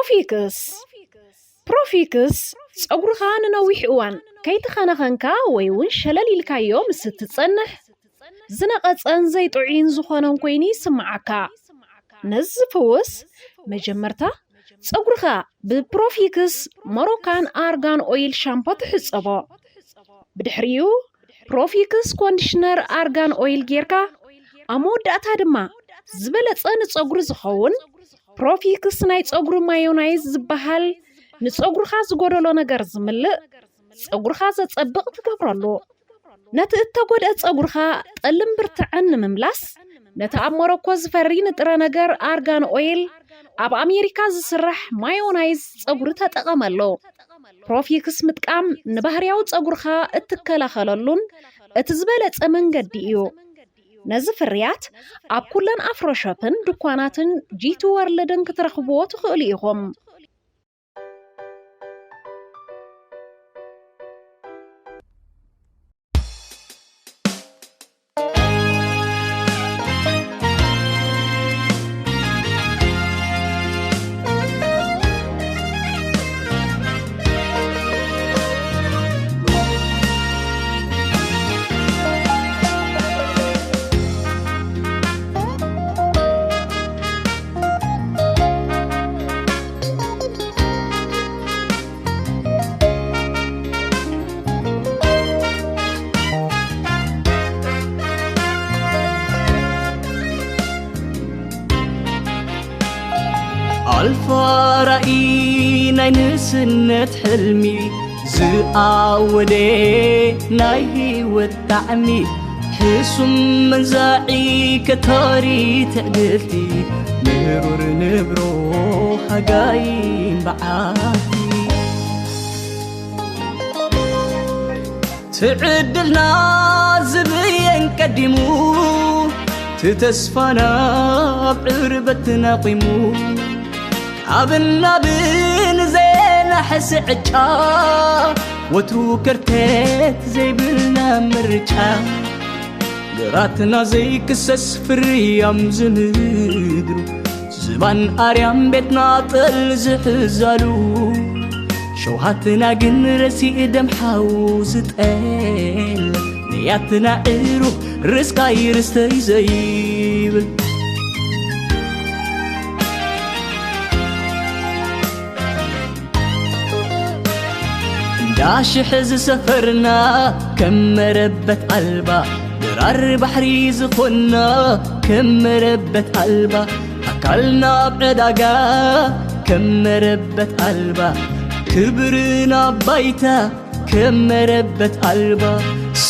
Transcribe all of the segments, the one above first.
ፕሮፊክስ። ፕሮፊክስ ጸጉርኻ ንነዊሕ እዋን ከይተኸናኸንካ ወይ እውን ሸለል ኢልካዮ ምስ እትጸንሕ ዝነቐጸን ዘይጥዑይን ዝኾነን ኮይኑ ይስምዓካ። ነዚ ዝፍውስ መጀመርታ ጸጉርኻ ብፕሮፊክስ ሞሮካን ኣርጋን ኦይል ሻምፖ ትሕጸቦ። ብድሕሪኡ ፕሮፊክስ ኮንዲሽነር ኣርጋን ኦይል ጌርካ ኣብ መወዳእታ ድማ ዝበለጸ ንጸጉሪ ዝኸውን ፕሮፊክስ ናይ ጸጉሪ ማዮናይዝ ዝበሃል ንጸጉርኻ ዝጎደሎ ነገር ዝምልእ ጸጉርኻ ዘጸብቕ ትገብረሉ። ነቲ እተጎድአ ጸጉርኻ ጠልን ብርትዐን ንምምላስ ነቲ ኣብ ሞሮኮ ዝፈሪ ንጥረ ነገር ኣርጋን ኦይል ኣብ ኣሜሪካ ዝስራሕ ማዮናይዝ ጸጉሪ ተጠቐመሉ። ፕሮፊክስ ምጥቃም ንባህርያዊ ጸጉርኻ እትከላኸለሉን እቲ ዝበለጸ መንገዲ እዩ። ነዚ ፍርያት ኣብ ኩለን ኣፍሮ ሾፕን ድኳናትን ጂቲ ወርልድን ክትረኽብዎ ትኽእሉ ኢኹም። ኣልፋ ራእይ ናይ ንእስነት ሕልሚ ዝኣወደ ናይ ህይወት ጣዕሚ ሕሱም መንዛዒ ከታሪ ትዕድልቲ ምሩር ንብሮ ሃጋይን በዓቲ ትዕድልና ዝብየን ቀዲሙ ትተስፋና ኣብ ዕርበት ናቂሙ ካብ ናብን ዘናሕሲ ዕጫ ወትሩ ከርተት ዘይብልና ምርጫ ግራትና ዘይክሰስ ፍርያም ዝምድሩ ዝባን ኣርያም ቤትና ጠል ዝሕዛሉ ሸውሃትና ግን ረሲእ ደም ሓው ዝጠል ንያትና ዕሩ ርስቃይ ርስተይ ዘይብል እንዳ ሽሕ ዝሰፈርና ከም መረበት ኣልባ ድራር ባሕሪ ዝኾንና ከም መረበት ኣልባ ኣካልና ኣብ ዕዳጋ ከም መረበት ኣልባ ክብርና ባይታ ከም መረበት ኣልባ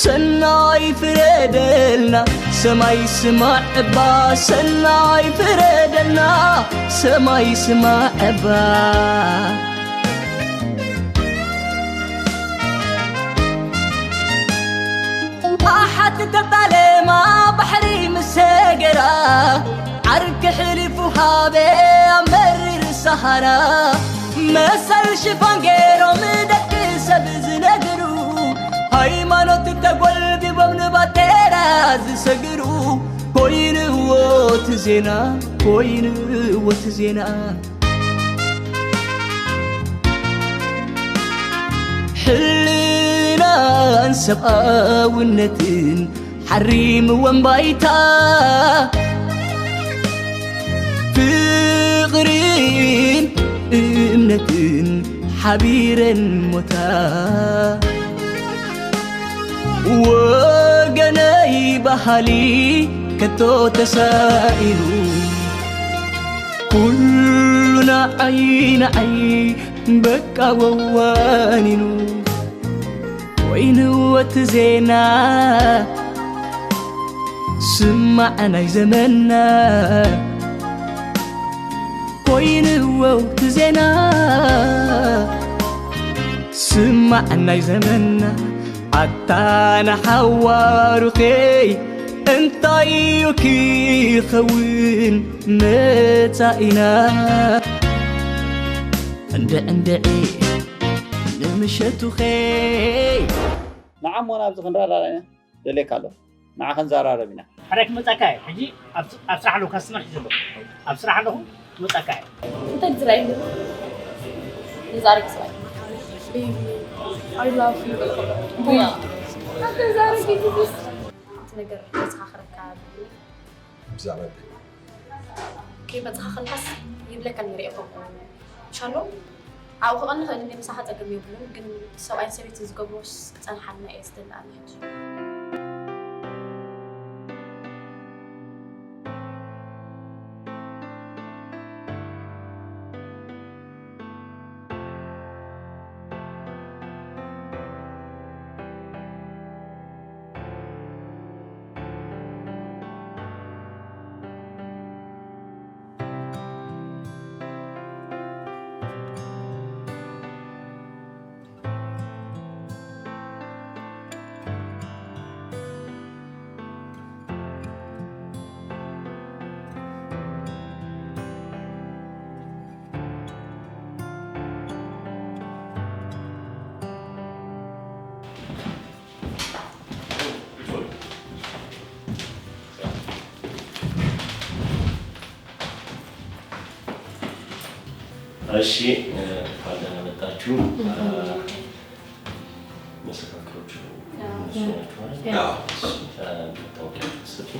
ሰናይ ፍረደልና ሰማይ ስማዕ እባ ሰናይ ፍረደልና ሰማይ ስማዕ እባ ኣሓት ተጣለማ ባሕሪ ምስ ሰገራ ዓርኪ ሕሊፉ ሃበ ኣብ መሪር ሰሃራ መሰል ሽፋን ገይሮም ደቂ ሰብ ዝነግሩ ሃይማኖት ተጎልቢቦም ንባጤራ ዝሰግሩ ኮይንዎ እቲ ዜና ኮይንዎ እቲ ዜና ሕልናን ሰብኣውነትን ሓሪምወን ባይታ ፍቕርን እምነትን ሓቢረን ሞታ ወገነይ ባህሊ ከቶ ተሳኢኑ ኩሉ ንዓይ ንዓይ በቃ ወዋኒኑ ኮይንዎ እቲ ዜና ስማዕ ናይ ዘመንና ኮይንዎ እቲ ዜና ስማዕ ናይ ዘመንና ኣታ ንሓዋሩኸይ እንታይ እዩ ክኸውን መጻኢና እንድዕንድዒ ንምሸቱኸይ ንዓሞ ናብዚ ክንረዳዳ ኢና ደልየካ ኣለኹ ንዓ ክንዘራረብ ኢና ሓደ ክመጻካ እየ ሕጂ ኣብ ኣብ ስራሕ ኣለኹ ካስተመር ሒዘ ኣለኹ ኣብ ስራሕ ኣለኹ ክመጻካ እየ እንታይ ዝረኣይ ንዛረብ ሰብኣይ። Baby, I love you። ቡያ። ኣንተ ዛረብ ጊዜ። እቲ ነገር በዝኻ ክረካ ብዛዕባ እንታይ? ከይበጽኻ ከለኻስ ይብለካ ነይረ እየ ከምኡ። ምሻሎ? ኣብኡ ክቐኒ ክእል እንድየ፣ ምሳኻ ጸገም የብሉን፣ ግን ሰብኣይን ሰበይትን ዝገብሮስ ክጸንሓልና እየ ዝደሊ ኣነ ሕጂ። እሺ፣ እንኳን ደህና መጣችሁ። መሰካክሮቹ እነሱ ናቸው አይደል? አዎ። እሺ፣ መታወቂያ ስጡ።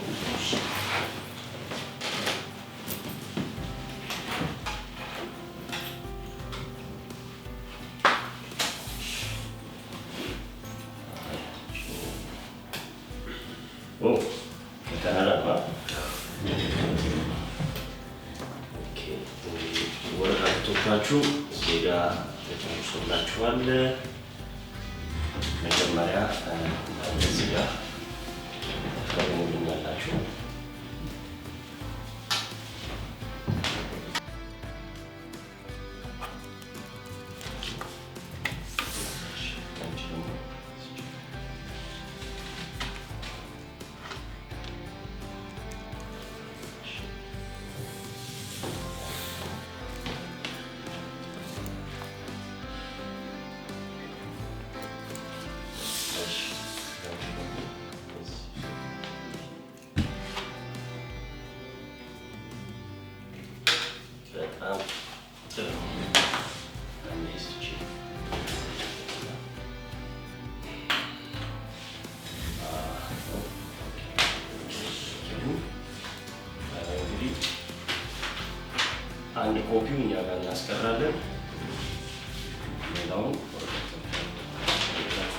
ኦ፣ ይቀናል። ኦኬ፣ ወረቀቶቻችሁ እዚህ ጋር ተጨርሶላችኋል። መጀመሪያ፣ እ፣ እዚህ ጋር ትፈርሙልኛላችሁ። በጣም ጥሩ። አንዴ ስጪ። እንግዲህ አንድ ኮፒው እኛ ጋር እናስቀራለን። ሌላውን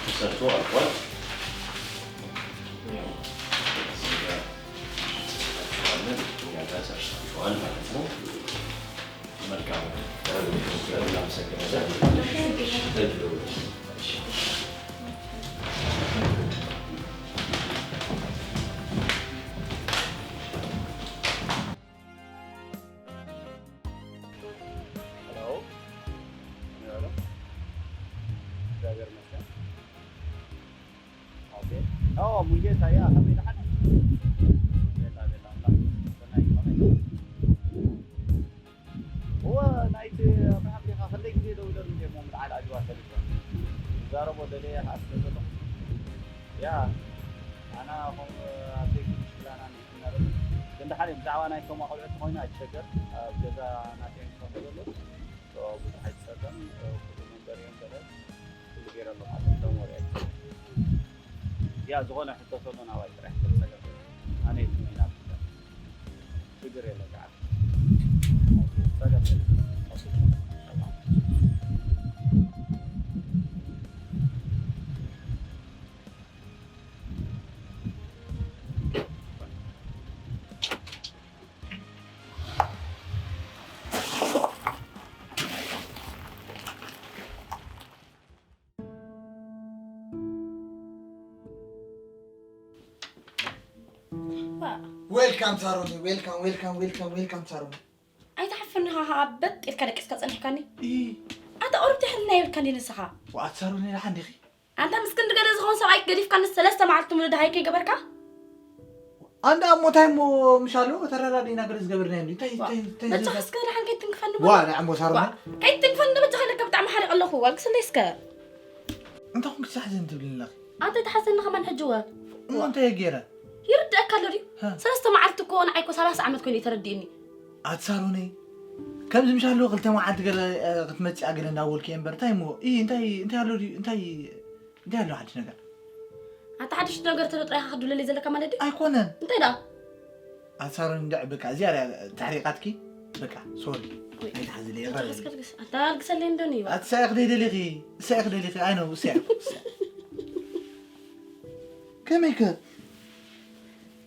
ተሰርቶ አልቋል። ያው እዚህ ጋር እንሰጣችኋለን። እኛ ጋር ጨርሳችኋል ማለት ነው። መልካም። እናመሰግናለን። ሄሎ። ምን ያለው? እግዚአብሔር ይመስገን። ኦኬ። ኦ፣ ሙሉጌታ፣ ያ፣ ከመይ ደሓን? ቤላ፣ ቤላ፣ ኣምላኽ፣ ሰናይ፣ ከመይ? እወ፣ ናይቲ ኣብርሃም ዲኻ? ክንደይ ግዜ ደዊለሉ እንድየ፣ እሞ ምልዓል ኣልዋ ተሪፈ። ክዛረቦ ደልየ፣ ከኣ ስለ ዘለኹ። ያ፣ ኣና፣ ኸም፣ ኣብ ዘይግዲ ሽክላና ንኢድ እናበለ። ግን ደሓን እዩ፣ ብዛዕባ ናይቶም ኣቑሑት ተኾይኑ ኣይትሸገር። ኣብ ገዛ ናተይ ክኸፍሎ ዘሎ። So፣ ብዙሕ ኣይትጸገም፣ ኩሉ መንበሪ እዮም ገለ፣ ኩሉ ገይረ ኣለኹ ማለት ነው፣ don't worry ኣይትጸገም። ያ፣ ዝኾነ ሕቶ ተሎ ናባይ ጥራሕ፣ ጸገም የለን። ኣነ የትም ኢና ብቻ። ሽግር የለን፣ ከዓ ጸገም የለን። Welcome ሳሮኒ፣ welcome፣ welcome፣ welcome፣ welcome ሳሮኒ። ኣይትሓፍርኒ፣ ሃሃ፣ በጥ ኢልካ ደቂስካ ጸኒሕካኒ። ኢ። ኣታ ቁሩብ ትሕልና የብልካን ድዩ ንስኻ? ወኣት ሳሮኒ፣ ደሓን ዲኺ? ኣንታ ምስ ክንዲ ገለ ዝኸውን ሰብኣይ ገዲፍካኒ ሰለስተ መዓልቲ ሙሉ ደሃይ ከይገበርካ? ኣንዳ እሞ እንታይ እሞ ምሻሎ ተረዳዲና ገለ ዝገበርና የለን። እንታይ፣ ዋ፣ እንታይ፣ እንታይ በጃኻ ዝገበር-? እስከ ደሓን ከይትንክፈኒ ዋ፣ እሞ። ንዓ እሞ ሳሮኒ። ዋ፣ ከይትንክፈኒ በጃኻ ኢለካ ብጣዕሚ ሓሪቐ ኣለኹ። ዋልክ ስለይ እስከ። እንታይ ኮንኪ ትሓዝኒ ትብልኒ ኣለኺ? ኣንታ ኣይትሓዘኒ ከማን ሕጂ ወ። እሞ እንታይ እየ ገይረ? ይርድኣካ ኣሎ ድዩ? ሃ። ሰለስተ መዓልቲ እኮ ንዓይ እኮ ሰላሳ ዓመት ኮይኑ እዩ ተረዲእኒ። ኣቲ ሳሮነይ፣ ከምዚ ምሽ ኣለዎ ክልተ መዓልቲ ገለ ክትመፅእ ገለ እንዳበልኩ እየ እምበር እንታይ እሞ እ እንታይ እንታይ ኣሎ ድዩ እንታይ እንታይ ኣሎ ሓድሽ ነገር? ኣታ ሓድሽ ነገር ተሎ ጥራይ ክትብለለይ ዘለካ ማለት ድዩ? ኣይኮነን። እንታይ ደኣ? ኣሳሮን እንድዕ በቃ እዚኣ እያ ተሕሪቓትኪ። በቃ ሶሪ። ኣይትሓዝለይ ይቕረ በልልኝ። ኣታ ኣልግሰለይ እንዶ ንዩ። ኣቲ ሳይ ክደይ ደሊኺ? ሳይ ክደሊኺ? ኣይ ነው ሳይ። ከመይ ከ?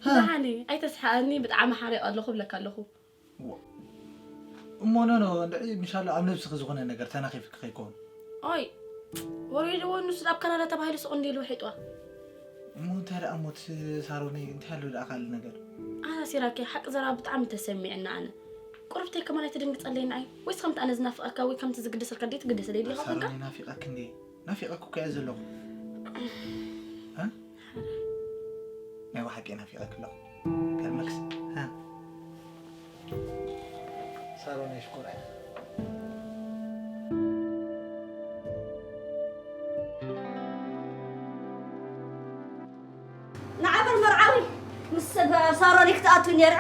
ሃ? ደሓኒ ኣይተስሓኣኒ ብጣዕሚ ሓሪቐ ኣለኹ ብለካ ኣለኹ። እሞ ኖ ኖ እንድዒ ምሻሎ ኣብ ነብስኺ ዝኾነ ነገር ተናኺፍኪ ከይኮን። ኦይ ወሪድዎ ንሱ ኣብ ካናዳ ተባሂሉ ስቕ እንዲሉ ውሒጥዋ። እሞ እንታይ ደኣ እሞ እቲ ሳሮነይ እንታይ ኣሎ ደኣ ካልእ ነገር? ኣታ ሲራኪ ሓቂ ዘረባ ብጣዕሚ ተሰሚዕና ኣነ። ቁሩብተይ ከማን ኣይትድንግጸለይና ኣይ ወይስ ከምቲ ኣነ ዝናፍቐካ ወይ ከምቲ ዝግደሰልካ ደይ ትግደሰለይ ዲኻ ኮንካ? ሳሮነይ ናፊቐኪ እንዴ? ናፊቐኪ እኮ እየ ዘለኹ። እ? ናይ ብሓቂ ናፊቐኪ ኣለኹ። ከርመክስ። እ? ሳሮን የሽኮር እያ። ንዓበር መርዓዊ ምስ ሰብ ሳሮን ክትኣቱ ነይሩ።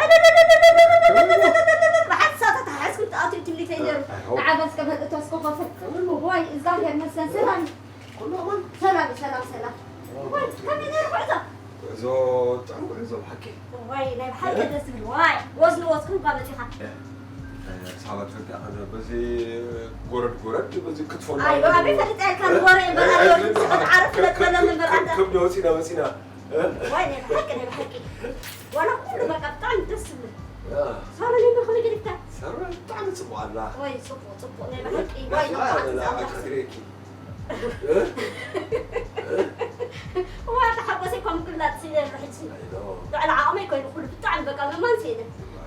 ብሓንሳብ ተተሓሕዝኩም ትኣቱ እዩ ትምኒተይ ነይሩ። ንዓበር እስከ በል እቶ እስከ ኮፈ። ወይ እግዚኣብሔር ይመስገን ሰላም። ኩሉ ኣማን? ሰላም፣ ሰላም፣ ሰላም። ዋይ፣ ከመይ ነይሩ ጉዕዞ? ጉዕዞ፣ ጥዑም ጉዕዞ ብሓቂ። ዋይ፣ ናይ ብሓቂ ደስ ዝብል። ዋይ፣ ወዝ ንወዝኩም እኳ መጺኻ። ኣዲስ ኣበባ ትፈልጥ ኢኻ፣ በዚ ጎረድ ጎረድ፣ በዚ ክትፎ ኣይ፣ ኣበይ ፈሊጠ ኢልካ ንጎረ እምበር፣ ኣይ፣ ኣዮ፣ ኣይ፣ ስቕት ዓርፍ ክብ-፣ ለትበለኒ እምበር፣ ኣንተ። ክብዲ ወጺና፣ ወጺና። ዋይ፣ ናይ ብሓቂ፣ ናይ ብሓቂ። ዋላ ኩሉ በቃ ብጣዕሚ ደስ ዝብል። ያ። ሳሮን፣ ከመይ ገዲፍካ? ሳሮን ብጣዕሚ ጽቡቕ ኣላ። ዋይ፣ ጽቡቕ፣ ጽቡቕ፣ ናይ ብሓቂ። ዋይ፣ ናይ ብሓቂ፣ ብሓቂ፣ ኣምላኽ። ኣትሪኪ። ዋ፣ ተሓጎሰ እኳ ምግላጽ ስኢነ ኣለኹ ሕጂ። ኣይ፣ ኖ። ልዕሊ ዓቕመይ ኮይኑ ኩሉ ብጣዕሚ በቃ መማን ስኢነ።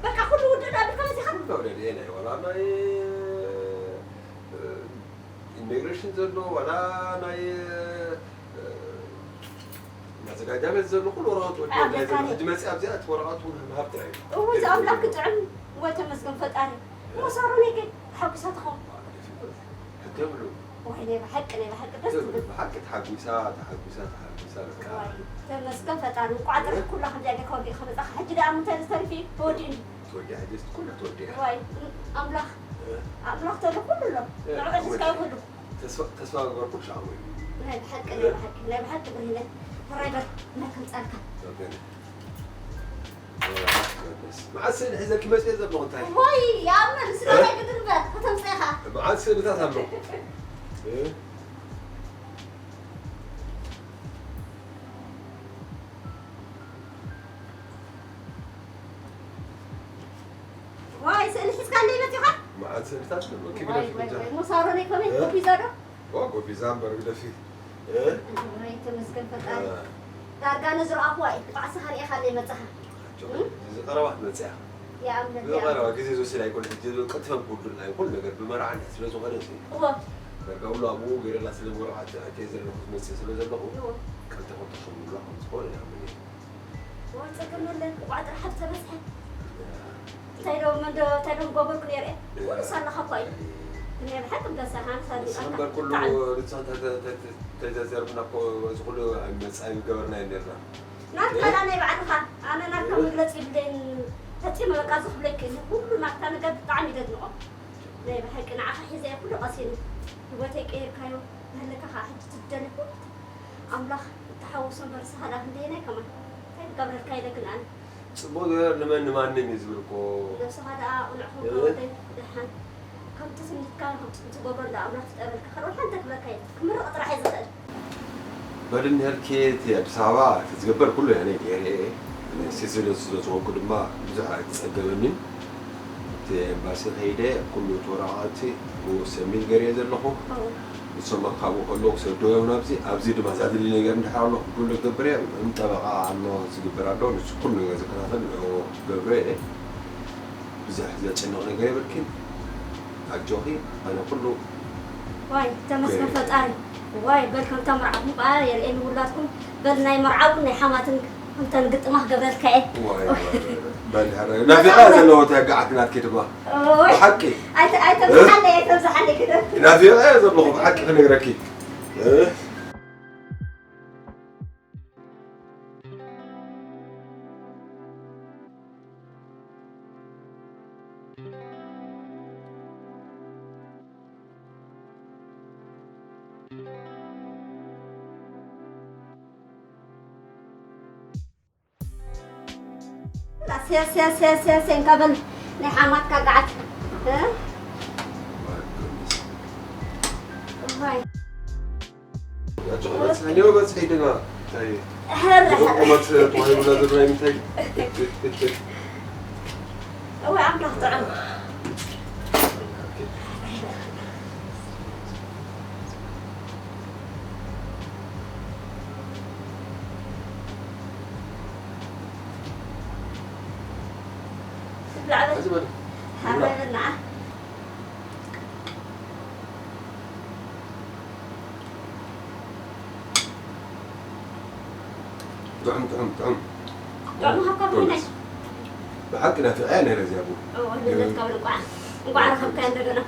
በቃ ኩሉ ውድድ ኣቢልካ መጺኻ? ኩሉ ውድድ እየ፣ ናይ ዋላ ናይ፣ እ፣ ኢሚግሬሽን ዘሎ፣ ዋላ ናይ፣ እ፣ ማዘጋጃ ቤት ዘሎ ኩሉ ወረቐት ወዲአ፣ ኣለካ ናይ ዘሎ ኒ-፣ ሕጂ መጺኣ ኣብዚኣ እቲ ወረቐት እውን ምሃብ ጥራይ እዩ። እውይ፣ እዚ ኣምላኽ ክጥዕም። ወይ ተመስገን ፈጣሪ። እሞ ሳሮነይ ከ ተሓጒሳ ትኸውን? ሕቶ የብሉን። ወይ ናይ ብሓቂ፣ ናይ ብሓቂ ደስ ትብል። ብሓቂ ተሓጒሳ፣ ተሓጒሳ፣ ተሓጒሳ በቃ። ዋይ፣ ተመስገን ፈጣሪ። እንቋዕ ጥራሕ ኩላ ከምዚኣ ጌርካ ወዲእካ መጻኻ። ሕጂ ደኣ እንታይ ዝተርፍ እዩ? ተወዲኡ እንዲ። ተወዲኣ፣ ሕጂ ኩላ ተወዲኣ። ዋይ፣ ኣምላኽ፣ እ? ኣምላኽ ተሎ ኩሉ ኣሎ። እ፣ ንዕኡ ኣምላኽ። ሒዝካ ይኹሉ። ተስፋ፣ ተስፋ ገበርኩ ሻሙ እዩ። ናይ ብሓቂ፣ እ? ናይ ብሓቂ፣ ናይ ብሓቂ ብርሂነ። ሕራይ በል፣ መከምጻልካ። ኦኬ። መዓስ ስእሊ ሒዘልኪ መፅየ ዘለኹ እንታይ? ወይ፣ ኣብ መልሲ እ? ናይ ግድን በል፣ ከተምፅእኻ። መዓት ስእልታት ኣሎ። እ? ወይ፣ ስእሊ ሒዝካ እንደ መፂኻ? መዓት ስእልታት ኣሎ። ወይ፣ ኪብለፊ ወይ፣ ብቻ። ወይ፣ ሞሳሮ ነይ ከመይ እ? ኮፒዛ ዶ? ዋ፣ ጎቢዛ እምበር ግደፊ። እ? ኣይ፣ ተመስገን ፈጣሪ። እ። ዳርጋ ንዝረኣኹዋ እዩ። ባዕስኻ ርኢኻ ኣለይ መጻኻ። እ? እዚ ቀረባ ትመጽእ ኢኻ። ይኣምን እዚ ኣለይ። ቀረባ ግዜ ዝወስድ ኣይኮነን። ሕጂ ቀልጢፈ ክውድል ናይ ኩሉ ነገር ብመርዓ እንድሕር ስለ ዝኾነ እዚ። እወ። ዳርጋ ውሎ ኣብኡ ገይረላ ስለ ወረቓት ኣትየ ዘለኹ ዝመጽእ ስለ ዘለኹ እወ። ቀልጢፈ ክውድል ከም ዝኾነ ይኣምን እየ። ወይ ጸገም የለን፣ እንቋዕ ጥራሕ ተበጽሐ። እንታይ ዶ፣ መን ዶ፣ እንታይ ዶ ምገበርኩ ነይረ? ኩሉ ሳላኻ እኳ እዩ። ግን ናይ ብሓቂ ደስ ኣሃን ሳዲቓ ንስኻ እምበር ኩሉ ብጣዕሚ። ንስኻ እንተ-፣ ተ-፣ ተ-፣ ተዘርዘርኩና እኮ እዚ ኩሉ ኣይመጽእ ኣይምገበርናዮ ነርና። ናትካ እ? ደኣ ናይ ባዕልኻ፣ ኣነ ናትካ እ? መግለጺ የብለይን። ፈጺመ በቃ እዚ ክብለኪ፣ እዚ ኩሉ ናትካ ነገር ብጣዕሚ ደድንቖ። ናይ ብሓቂ ንዓኻ ሒዘ እየ ኩሉ ቀሲነ። ህይወተይ ቀይርካዮ፣ ንህልካ ኸኣ ሕጂ ትደሊ ኩሉ ኣምላኽ እተሓወሶ እምበር ንስኻ ደኣ ክንደየናይ ከማን እንታይ ክገብረልካ ኢለ ግን ኣነ። ጽቡቕ ዝገበር ንመን ንማንም እዩ ዝብል እኮ። ነብስኻ ደኣ ቅኑዕ እ? ኮንካ ወደይ ደሓን። ከምቲ ትምኒትካ ከምቲ ትገብሮ እንዳ ኣምላኽ ፍጠረልካ። ካልእ ሓንቲ ክብለካ የለን። ክምርቕ ጥራሕ እየ ዝኽእል። በል እንድሕር ኬት ኣዲስ ኣበባ እቲ ዝግበር ኩሉ ኣነ ገይረ እየ። ስለ ስለ ዝኾንኩ ድማ ብዙሕ ኣይተጸገመንን። እቲ ኤምባሲ ከይደ ኩሉ እቲ ወረቓቕቲ ብኡ ሰሚት ገይረ ዘለኹ። እዎ። ንሶም ኣብ ካብኡ ከለዉ ክሰዱ እዮም ናብዚ። ኣብዚ ድማ ዘድሊ ነገር እንድሕር ኣሎ ኩሉ ክገብር እየ። ከም ጠበቓ ኣሎ ዝግበር ኣሎ። ንሱ ኩሉ ነገር ዝከታተል ንዕኡ ክገብሮ እየ። ብዙሕ ዘጨንቕ ነገር የብልኪን። ኣጆኺ፣ ኣነ ኩሉ ዋይ፣ ተመስገን ገይረ። ፈጣሪ። ዋይ፣ በል ከምታ መርዓኹም ከኣ የርእየኒ ውላድኩም። በል ናይ መርዓ እውን ናይ ሓማትን ከምተን ግጥማ ክገብረልካ እየ። ዋይ፣ ዋይ፣ ዋይ። በል፣ ኧረ፣ ናፊቐ እየ ዘለኹ፣ ተጋዓት ናትኪ ድማ። ኦይ። ብሓቂ። ኣይተ-፣ ኣይተብዝሓለይ፣ እ? ኣይተብዝሓለይ፣ ግደፍ። ናፊቐ እየ ዘለኹ፣ ብሓቂ ክነግረኪ። እ? ላስ፣ ያስ፣ ያስ፣ ያስ፣ ያስ፣ እንካ በል ናይ ሓማትካ ገዓት። እ? እዋይ። ያቸው በጽሐ፣ ሌው በጽሐ ይደና። ታይ። ኧረ፣ ቁመት ተዋሂቡና ዘሎ ኣይምንታይ? እዋይ፣ ኣምላኽ ጥዑም። ትብላዕ በል። እዚ በል። ሓራይ በል ንዓ። ጥዑም፣ ጥዑም፣ ጥዑም። ጥዑም ሃብካ ኮይነሽ። ብሓቂ ናፊቐያ ነይረ እዚኣ ቡን። እወ፣ ንብለካ በል እንቋዕ፣ እንቋዕ ረኸብካያ እንደገና።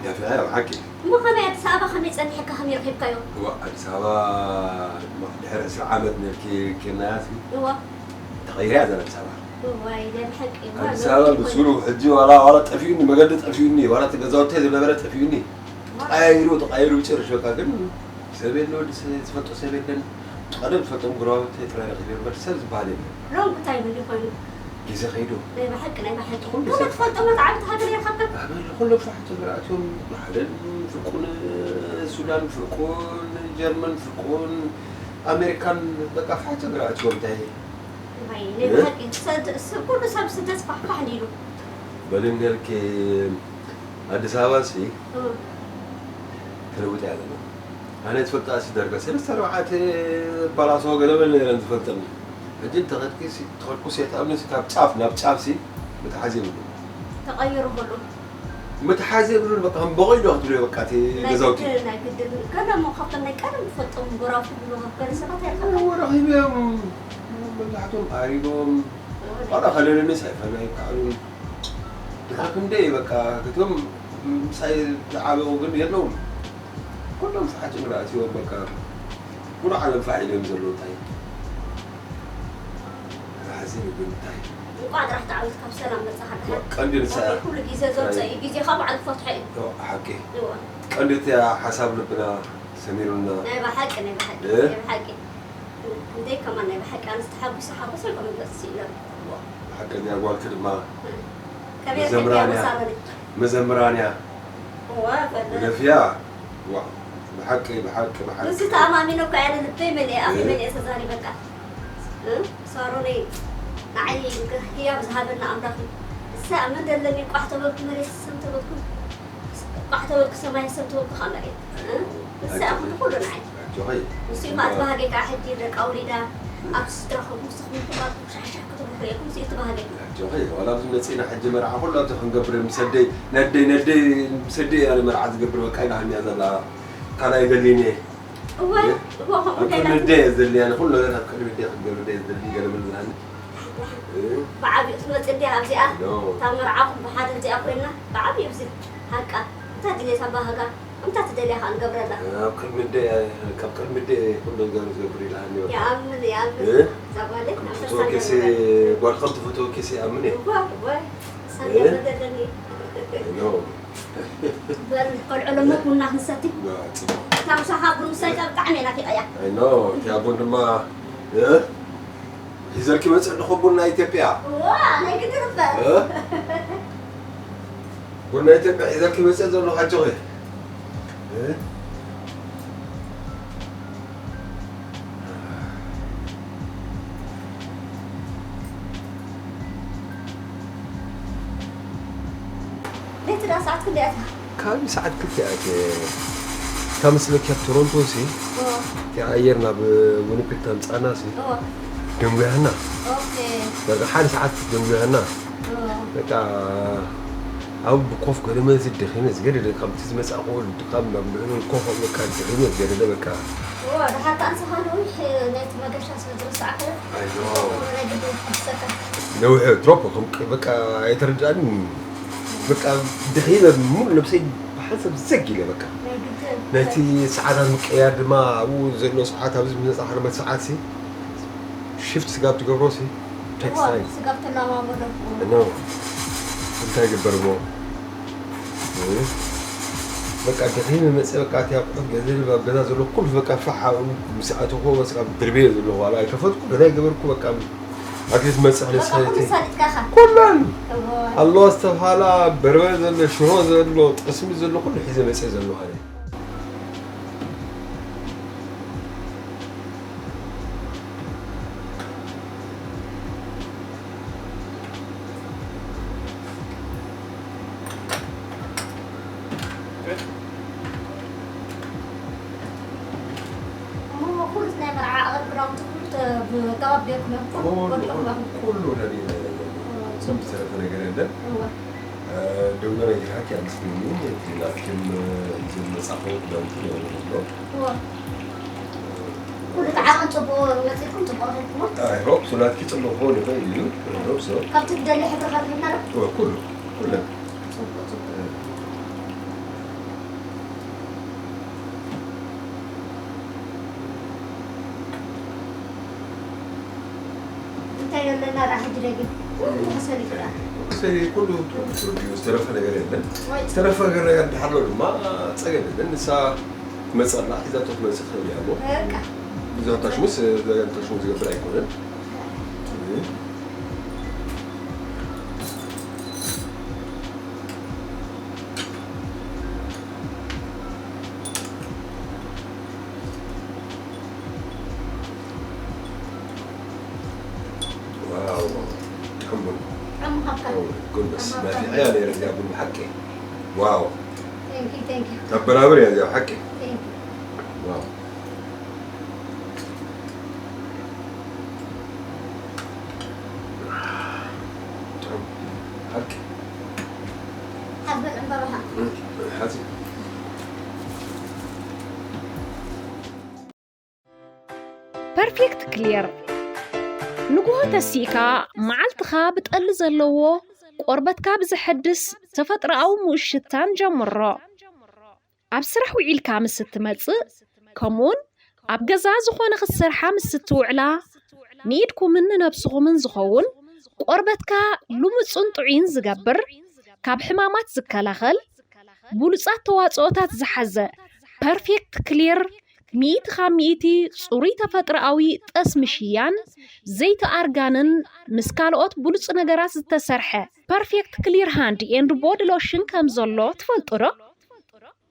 ናፊቐያ ብሓቂ። እሞ ከመይ ኣዲስ ኣበባ ከመይ ጸኒሕካ ከመይ ረኺብካዮ? እዋ፣ ኣዲስ ኣበባ ድማ ድሕሪ ዕስራ ዓመት ነርኪ ኬናያሲ። እዋ። ተቐይራ እያ ዘላ ኣዲስ ኣበባ። እዋይ፣ ናይ ብሓቂ፣ እዋ፣ ኣዲስ ኣበባ ብስሩ ሕጂ ዋላ፣ ዋላ ጠፊኡኒ፣ መገዲ ጠፊኡኒ፣ ዋላ እቲ ገዛውተይ ዝነበረ ጠፊኡኒ። ተቐያይሩ፣ ተቐያይሩ ብጭርሽ በቃ ግን ሰብ የለ፣ ወዲ ሰብ ዝፈልጦ ሰብ የለን። ቀደም ዝፈልጦም ጎረባብቲ ጥራይ ረኺበ እምበር ሰብ ዝበሃል የለን። ሎሚ እንታይ ይብል ኮይኑ? ግዜ ከይዱ። ናይ ብሓቂ፣ ናይ ብሓቂ። ኩሉ ገለ ሰብ ትፈልጦም ኣትዓብቲ ሃገር ኢኻ እኮ። ኣበል ኩሎም ፋሕቲ ግርኣቶም፣ ብሓደን ፍርቁን፣ ሱዳን ፍርቁን፣ ጀርመን ፍርቁን፣ ኣሜሪካን በቃ ፋሕቲ ግርኣቶም እንታይ? እዋይ፣ ናይ እ? ብሓቂ፣ ሰብ፣ ሰብ፣ ኩሉ ሰብ ስደት ፋሕፋሕ እንዲሉ። በል እንዲያልኪ፣ ኣዲስ ኣበባ ሲ እ። ተለዊጣ እያ ዘላ። ኣነ ዝፈልጣ ሲ ዳርጋ ሰለስተ ኣርባዕተ ባላሶ ገለ በለ ነይረን ዝፈልጠኒ። ሕጂ እንተኸድኪ ሲ፣ ተኸድኩ ሲ፣ የጥዕምኒ ሲ፣ ካብ ጫፍ ናብ ጫፍ ሲ፣ ምትሓዝ የብሉን። ተቐይሩ ኩሉ። ምትሓዝ የብሉን፣ በቃ ከም በቒሉ ክትብልዮ በቃ እቲ ናይ ገዛውቲ። ግድን፣ ናይ ግድን። ገለ እሞ ካብቶም ናይ ቀደም ዝፈልጦም ጎራብቲ ብሎ ገለ ሰባት ኣይረኸብካን። እወ፣ ረኺበዮም። መብዛሕትኦም ኣሪጎም። እወ፣ ናይ ዋላ ከለለኒ ሳይፈን ኣይከኣሉን። ድሕሪ ክንደይ በቃ፣ እቶም ምሳይ ዝዓበቑ ግን የለውን። ኩሎም ፋሕ ጭንግራ ኣትዮም በቃ። ሙሉእ ዓለም ፋሕ ኢሎም ዘለዉ እንታይ? ዝሓዝን እዩ ግን እንታይ? እንቋዕ ጥራሕ ተዓዊትካ ብሰላም መጻኻ ደሓን። ቀንዲ ንሳ እያ። ኩሉ ግዜ ዘምጽኦ እዩ። ግዜኻ ባዕሉ ክፈትሖ እዩ። እወ፣ ሓቂ። እወ። ቀንዲ እቲኣ ሓሳብ ልብና ሰሚሩና። ናይ ብሓቂ፣ ናይ ብሓቂ፣ እ? ናይ ብሓቂ። እንዴ ከማን ናይ ብሓቂ ኣነስ ተሓጒሰ ሓጎሰይ ክገልጽ ስኢነ። እዋ፣ ብሓቂ እዚኣ ጓልኪ ድማ ከመይ መዘምራን እያ። መሳለኒ? መዘምራን እያ። እዋ፣ በለ። ግደፍያ። እዋ፣ ብሓቂ፣ ብሓቂ፣ ብሓቂ። ንሱ ተኣማሚነ እኮ እየ፣ ልበይ መሊአ፣ ኣፈይ እ? መሊአ ተዛሪበካ። እ? ሳሮነይ፣ ንዓይ ህያብ ዝሃበና ኣምላኽ እዩ። እሳ ኣብ መን ደለኒ ቋሕ ተበልኩ፣ መሬት ስም ተበልኩ። ቋሕ ተበልኩ ሰማይ፣ ሰብ ተበልኩ ከዓ መሬት። እ? ንሳ ኢኹም ኩሉ ንዓይ። ኣጆኺ። ንሱ እዩ ከዓ እቲ ባህገይ ከዓ ሕጂ ደቃ ወሊዳ ኣብ ስድራኹም ንስኹም ትባርኩ ሻሕሻሕ ክትብሉ ርኤኩም፣ ንሱ እዩ እቲ ባህገይ። ኣጆኺ፣ ዋላ ኣብዚ መፂእና ሕጂ መርዓ ኩሉ ኣብዚ ክንገብር ምስ ኣደይ፣ ነደይ፣ ነደይ ምስ ኣደይ እያ መርዓ ዝገብር በቃ ኢላ ሃምያ ዘላ። ካልኣይ ደሊኒ እየ። እወ፣ እ? እወ፣ ከምኡ ኣብ ከይዳ ቅድሚ ኣደይ እየ ዝደሊ፣ ኣነ ኩሉ ነገር ኣብ ቅድሚ ኣደይ ክንገብር እየ ዝደሊ፣ ገለ ምን ዝሃኒ። እ? ብዓቢኡ ትመጽእ እንድያ ኣብዚኣ። ኖ። እታ መርዓኹም ብሓደ እዚኣ ኮይና፣ ብዓቢኡ ኣብዚ ሃቃ። እንታይ ድሌታ ባህጋ፣ እንታይ ትደልያ ከኣ ንገብረላ። ኣብ ቅድሚ ኣደይ፣ ካብ ቅድሚ ኣደይ ኩሉ ነገር ዝገብር ኢላሃኒ በቃ። ይኣምን፣ ይኣምን። እ? እዛ ጓለይ ከም መንፈሳ ትፈትወኪ ሲ፣ ኣለኒ። ጓል ከም ትፈትወኪ ሲ ይኣምን እየ። እወ፣ እወ። ሳንያ እ? በደለኒ። ኖ። በል፣ ቆልዑ ለሞ ቡና ክንሰቲ። ዋ፣ ጽቡቕ። እታ ምሳኻ ቡን ምሳይ ብጣዕሚ እየ ናፊቐያ። ኣይ ኖ፣ እቲኣ ቡን ድማ፣ እ? ሒዘልኪ መጽእ ኣለኹ ቡን ናይ ኢትዮጵያ። ዋ፣ ናይ ግድን እምበር። እ? ቡን ናይ ኢትዮጵያ ሒዘልኪ መጽእ ዘለኹ ኣጆኺ። እ? ለይቲ ደኣ ሰዓት ክንደይ ኣትያ? ከባቢ ሰዓት ክልተ እያ ኣትየ። እታ መስለኪ ኣብ ቶሮንቶ ሲ፣ እዎ። እቲ ኣየር ናብ ዊኒፔግ ታምጻና ሲ፣ እዎ። ደንጉያና። ኦኬ። በቃ ሓደ ሰዓት ደንጉያና። እዎ። በቃ ኣብ ኮፍ ገደመ ሲ ደኺመ ዝገደደ፣ ካብቲ ዝመጻእኩ ድኻም ናብ ልዕሊ ኮፍ ኣብ በቃ ደኺመ ዝገደደ በቃ። እዎ፣ ድሓር ከኣ ንስኻ ነዊሕ ናይቲ መገሻ ስለ ዝረሳዕካዮ፣ ኣይዞ። ናይ ግድን ክትሰካ። ነዊሕ ትሮፖ ከም በቃ ኣይተረድኣንን። በቃ ደኺመ ሙሉ ነብሰይ ብሓንሳብ ዘግ ኢለ በቃ። ናይ ግድን። ናይቲ ሰዓታት ምቅያር ድማ ኣብኡ ዘሎ ሰዓት ኣብዚ ምነጻ ሃርመት ሰዓት ሲ ሽፍት ስጋብ ትገብሮ ሲ ቴክስ እዋ፣ ታይም። ስጋብ ትለማመዶ። ኖ። እንታይ ይግበር እሞ? እ? በቃ ድሕሪ መመፀ በቃ እቲ ኣቑሑት ገዘ ኣብ ገዛ ዘሎ ኩሉ በቃ ፋሕ ኣብኡ ምስ ኣተኹ በቃ ድርቤ ዘሎ ዋላ ኣይከፈትኩ ገዛ ይገበርኩ በቃ ኣትሌት መፅእ ኣለ ሰበይቲ ኩላን ኣለዋ ዝተብሃላ በርበረ ዘሎ ሽሮ ዘሎ ጠስሚ ዘሎ ኩሉ ሒዘ መፅእ ዘሎ ኣነ ዝምሰረተ ነገር የለን። ደውሎ ነጊርሃት እያ ምስኪኒ እቲ ናትክን ዝመጻኹ ክዳውንቲ ነይሩ ኣሎ። ኩሉ ዓቐን ጽቡቕ መጺእኩም ጽቡቕ ረኺብኩሞ። I hope so ናትኪ ጽቡቕ ክኸውን ይኽእል እዩ። I hope so። ካብቲ ትደሊ ሕብሪ ከርሂብና ዶ? ኩሉ ኩለን። ጽቡቕ ጽቡቕ። እንታይ ኣለና ደኣ ሕጂ ደጊም? ኩሉ ተሰሪሑ ደኣ። ሰሪ ኩሉ ተወዲኡ ዝተረፈ ነገር የለን። ዝተረፈ ነገር እንድሕር ኣሎ ድማ ጸገም የለን። ንሳ ትመጽእ ኣላ፣ ሒዛቶ ክትመጽእ ትኽእል እያ እሞ። በቃ። ሒዛቶ ሽሙስ፣ ሒዛቶ ሽሙስ ዝገብር ኣይኮነን። ዋው ጥዑም ቡን ጥዑም ሃብካ ጎንበስ ናፊቐያ ነይረ እዚኣ ቡን ብሓቂ ዋው ተንኪ ተንኪ ተበራብር እያ እዚኣ ብሓቂ ተንኪ ዋው ጥዑም ብሓቂ ሓዝበል ዕምበባኻ ሓፂ ፐርፌክት ክሊር ንግሆ ተሲእካ መዓልትኻ ብጠሊ ዘለዎ ቆርበትካ ብዘሐድስ ተፈጥሮኣዊ ምኡት ሽታን ጀምሮ። ኣብ ስራሕ ውዒልካ ምስ እትመጽእ ከምኡውን ኣብ ገዛ ዝኾነ ክትሰርሓ ምስ እትውዕላ ንኢድኩምን ንነብስኹምን ዝኸውን ቆርበትካ ልሙጽን ጥዑይን ዝገብር ካብ ሕማማት ዝከላኸል ብሉጻት ተዋጽኦታት ዝሓዘ ፐርፌክት ክሊር ሚእቲ ካብ ሚእቲ ጽሩይ ተፈጥሮኣዊ ጠስሚ ሽያን ዘይቲ ኣርጋንን ምስ ካልኦት ብሉጽ ነገራት ዝተሰርሐ ፐርፌክት ክሊር ሃንድ ኤንድ ቦዲ ሎሽን ከም ዘሎ ትፈልጡ ዶ?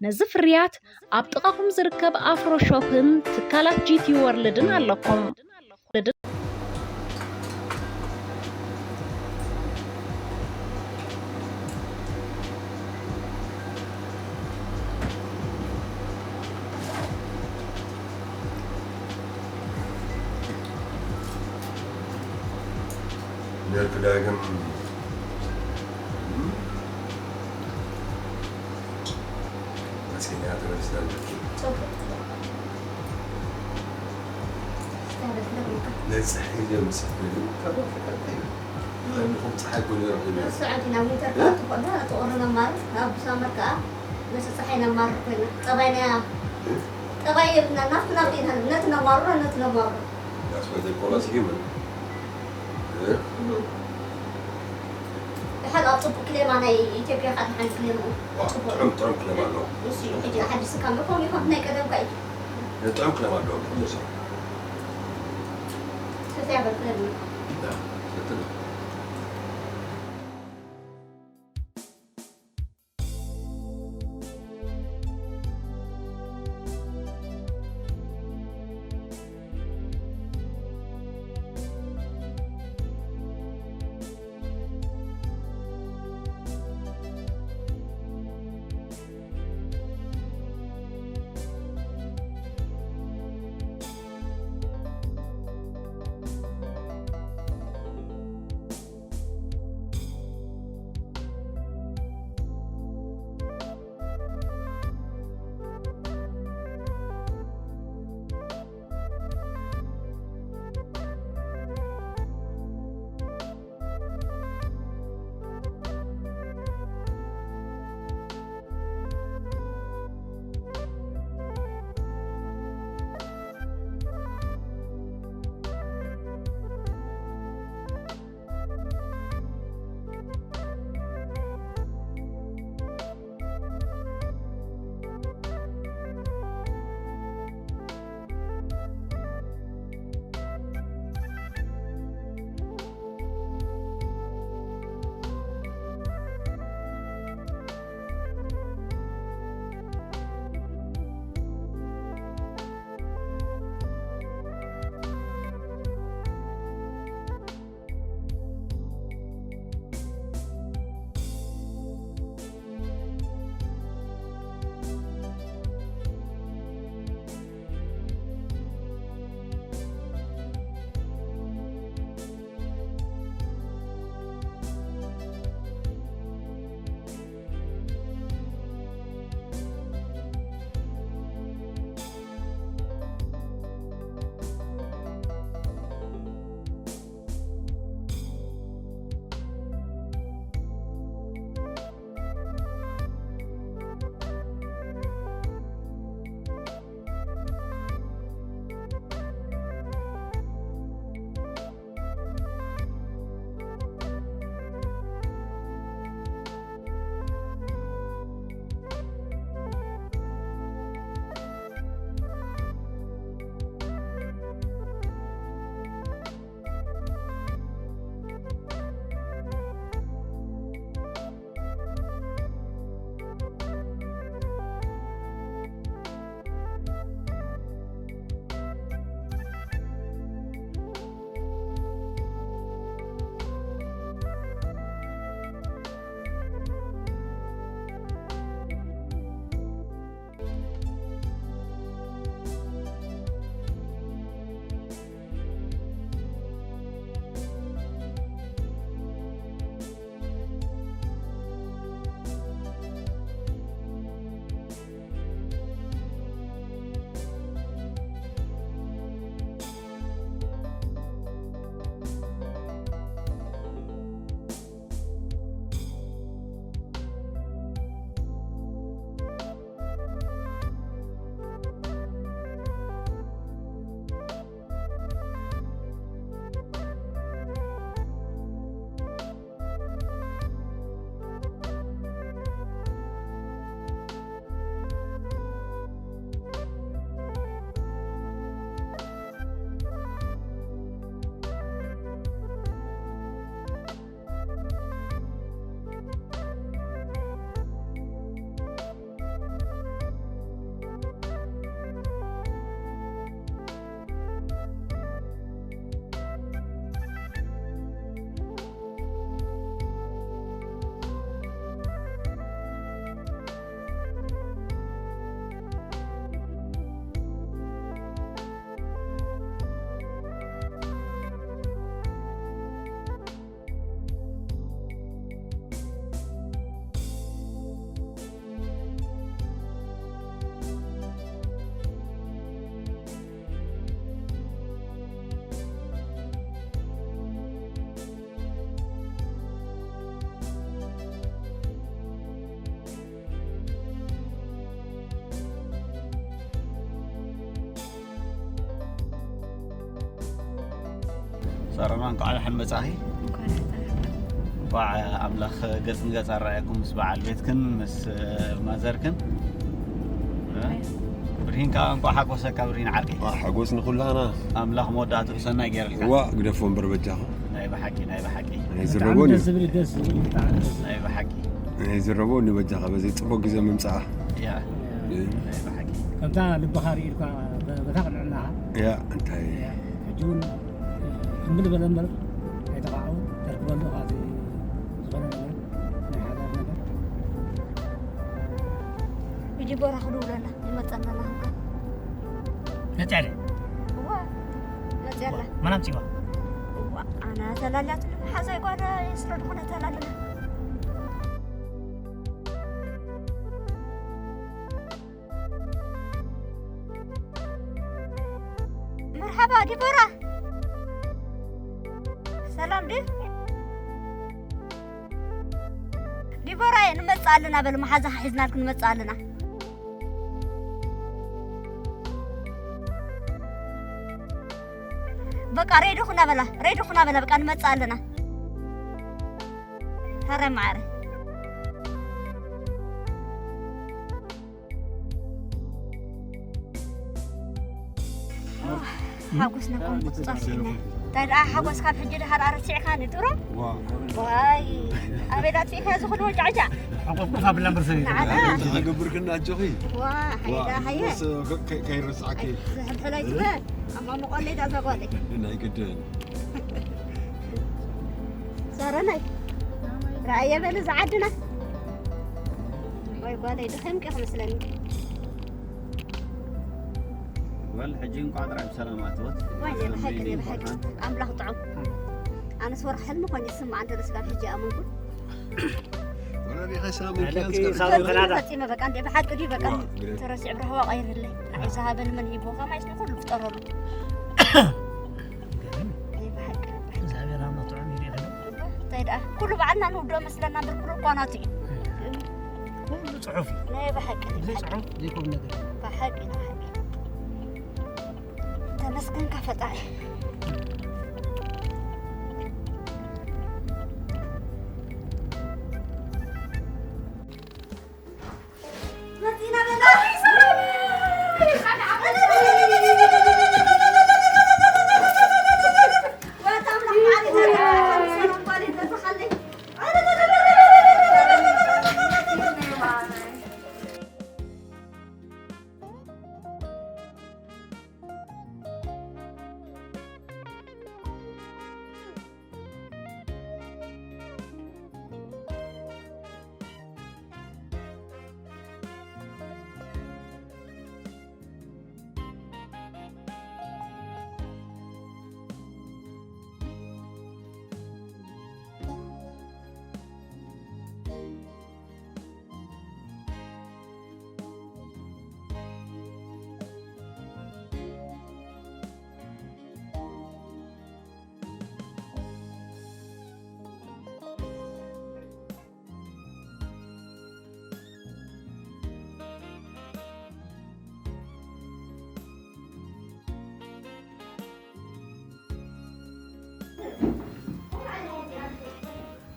ነዚ ፍርያት ኣብ ጥቓኹም ዝርከብ ኣፍሮ ሾፕን ትካላት ጂቲ ወርልድን ኣለኩም። ነርክ ዳግም መፅና ተመልስና ንረክብ ነፀሐ ዘምፅእ ኮይኑ ካብ ኣፍሪካ እንታይ እዩ? ንኹም ፀሓይ ጎኒ ረኺቡ ንስዕድ ኢና ዊንተር ከዓ ትቆዳ ትቑሪ ነማርር ኣብ ሳመር ከዓ ነቲ ፀሓይ ነማርር ኮይና ጠባይ ናያ ጠባይ የብልና ናብቲ ናብቲ ኢና ነቲ ነማርሮ ነቲ ነማርሮ That's why they call us human. ድሓር ኣብ ፅቡቅ ክሌማ ናይ ኢትዮጵያ ከዓ ድሓን ክሌምኡ ፅቡቅ ጥዑም ጥዑም ክሌማ ኣለዎ። ንሱ እዩ ሕጂ ሓድስ ካብ መኮም ይኮን ናይ ቀደም ካ እዩ ጥዑም ክሌማ ኣለዎ። ንሱ ሰፊያ በል ክሌም እዩ። ሳሮና፣ እንኳዕ ደሓን መጻኺ። እንኳዕ ደሓን። እንኳዕ ኣምላኽ ገጽ ንገጽ ኣረኣየኩም ምስ በዓል ቤትክን ምስ ማዘርክን። ብርሂን ከዓ እንኳዕ ሓጎሰካ ብርሂን ዓርከይ። ዋ፣ ሓጎስ ንኹላና። ኣምላኽ መወዳእትኡ ሰናይ ገይርልካ። ዋ፣ ግደፎ እምበር በጃኻ። ናይ ብሓቂ፣ ናይ ብሓቂ። ናይ ዝረቦ ብጣዕሚ እንዩ። ደስ ዝብል፣ ደስ ዝብል፣ ብጣዕሚ ደስ ዝብል። ናይ ብሓቂ። ናይ ዝረቦ ንበጃኻ በዚ ጽቡቕ ግዜ ምምጻኣ። ያ። እ። ናይ ብሓቂ። ከምታ ልብኻ ርኢልካ በ-፣ በታ ቅንዕናኻ። ያ፣ እንታይ? ያ፣ ሕጂ እውን ሕምብል በለ እምበር ኣይተኻዕኡ ተርክበሉ ኢኻ እዚ ዝኾነ ነገር ናይ ሓዳር ነገር። ዲቦራ ክድውለላ ይመጸና ናህንካ። መጽያ ድያ? እዋ፣ መጽያ ኣላ። መን ኣምጺዋ? እዋ፣ ኣነ ተላላትኒ፣ ሓዛይ ጓል ስለ ዝኾነ ተላልና። መርሓባ ዲቦራ። ሰላም ድዩ? ዲቦራየ፣ ንመጽእ ኣለና በል፣ መሓዛኻ ሒዝናልክ ንመጽእ ኣለና። በቃ ሬዲ ኩና በላ፣ ሬዲ ኩና በላ፣ በቃ ንመጽእ ኣለና። ሐረ ማዕረ። ሓጎስና እኮ ምቁጽጻር ስኢንና። እንታይ ደኣ ሓጎስ ካብ ሕጂ ደሓር ኣረሲዕካኒ ድሮ? ዋ። ዋይ፣ ኣበይ ኣጥፊእካ እዚ ኩሉ ወጫዕጫዕ? ሕቁፍቁፍ ኣብላ እምበር ሰበይቲ። ንዓና። እንታይ ክገብርክና ኣጆኺ? ዋ፣ ዋ፣ ሃይዳ ሃየ። ንስ ከ-፣ ከ-፣ ከይረስዓኪ። ኣይ፣ ዝሕልሕል ኣይትበል። ኣማ መቆለይ እዛ ጓለይ። ናይ ግድን። ሰረናይ። ረኣየ በል እዛ ዓድና። ወይ ጓለይ፣ ደኺምኪ ክመስለኒ። ጓል፣ ሕጂ እንኳዕ ጥራይ ብሰላም ኣተወት። ወይ፣ ሰላም ብሓቂ፣ ናይ ብሓቂ። ኢምፖርታንት። ኣምላኽ ጥዑም። ኣነስ ወርሒ ሕልሚ ኮይኑ ይስምዓኒ ዘሎ ስጋብ ሕጂ ኣመንኩ። ወረዲ ከሰላም ኣለኪ፣ ኢንኪያንስ ሳሮን ከናዳ። ፈጺመ በቃ፣ እንዴ፣ ብሓቂ ድዩ በቃ? ዋ፣ ግሬት። ተረሲዑ ብራህዋ ቀይርለይ። ንዓይ ዝሃበኒ መን ሂብዎ? ከማይስ ንኹሉ ፍጠረሉ። ገርም። ኣይ፣ ብሓቂ፣ ብሓቂ። እግዚኣብሔር ኣምላኽ ጥዑም እዩ ይኽእል። እንታይ ደኣ፣ ኩሉ ባዕልና ንውድኦ መስለና እምበር ኩሉ እኳ ናቱ እዩ። ኩሉ ጽሑፍ እዩ። ናይ ብሓቂ፣ ብዘይ ብሓቂ። ጽሑፍ ዘይኮን ነገር የለን። ብሓቂ፣ ብሓቂ። ተመስገንካ ፈጣሪ። መጺና በላ።